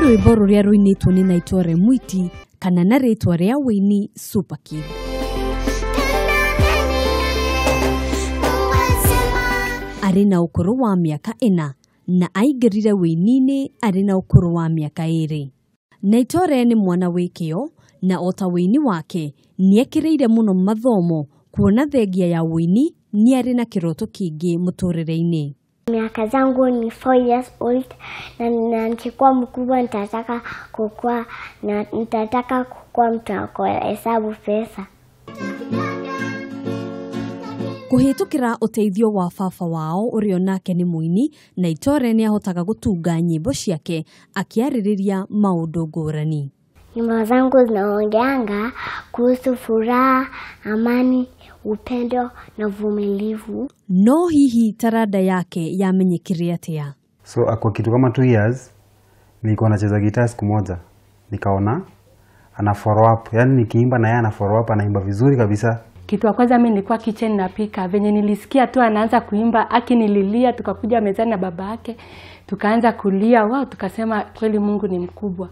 Rwĩmbo rũrĩa rũinĩtwo nĩ Naitore Mwiti kana na rĩtwa rĩa wũini Super Kid. Arĩ na ũkũrũ wa mĩaka 4 na aingĩrire wũini-inĩ arĩ na ũkũrũ wa mĩaka 2. Naitore nĩ mwana wĩ kĩyo na ota wũini wake nĩekĩrĩire mũno mathomo kuona thengia ya wũini nĩ arĩ na kĩroto kĩngĩ mũtũrĩre-inĩ. Miaka zangu ni 4 years old na nikikuwa mkubwa nitataka kukua mtu wa kuhesabu pesa. Kũhĩtũkĩra ũteithio wa baba wao ũrĩa onake nĩ mũini, Naitore nĩahotaga gũtunga nyĩmbo ciake akĩarĩrĩria maũndũ ngũrani. Nyimbo zangu zinaongeanga kuhusu furaha, amani, upendo na uvumilivu. No hihi taranda yake yamenyekire atĩa? So kwa kitu kama 2 years nilikuwa nacheza gitaa siku moja, nikaona ana follow up, yani nikiimba na yeye ana follow up, anaimba vizuri kabisa. Kitu ya kwanza mimi nilikuwa kitchen napika, venye nilisikia tu anaanza kuimba akinililia, tukakuja mezani na baba yake tukaanza kulia. Wow, tukasema kweli Mungu ni mkubwa,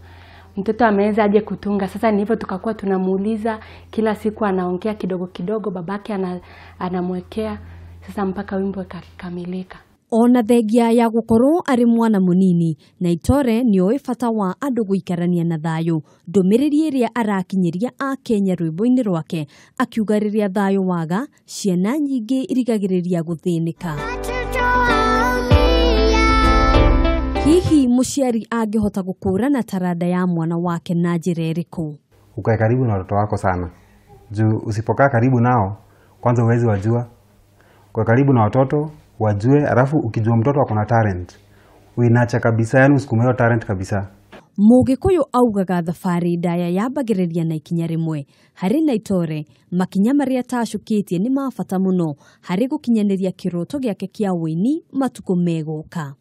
mtoto ameweza aje kutunga. Sasa ni hivyo tukakuwa tunamuuliza kila siku, anaongea kidogo kidogo, babake anamwekea, sasa mpaka wimbo ukakamilika. Ona thengia ya gũkorwo arĩ mwana mũnini, Naitore nĩoĩ bata wa andũ gũikarania na thayũ. Ndũmĩrĩri ĩrĩa arakinyĩria Akenya rwĩmbo-inĩ rwake akiuga rĩrĩa thayũ waga, ciana nyingĩ irigagĩrĩria gũthĩnĩka. Hihi mũciari angĩhota gũkũrana taranda ya mwana wake na njĩra ĩrĩkũ? Ukae karibu na watoto wako sana, juu usipokaa karibu nao kwanza huwezi wajua. Ukae karibu na watoto wajue, alafu ukijua mtoto ako na talent uinacha kabisa, yani usukume hiyo talent kabisa. Mũgĩkũyũ augaga thabarĩ ndaya yambagĩrĩria na ikinya rĩmwe. Harĩ Naitore, makinya marĩa atacũkĩtie nĩ ma bata mũno harĩ gũkinyanĩria kĩroto gĩake kĩa wũini matukũ megũka.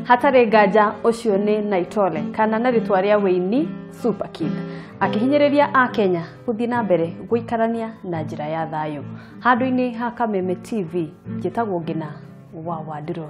Hatarĩ nganja ũcio nĩ Naitore kana na rĩtwa rĩa wũini Super Kid akĩhinyĩrĩria Akenya gũthiĩ na mbere gũikarania na njĩra ya thayũ. Handũ-inĩ ha Kameme TV njĩtagwo Ngina wa Wandirũ.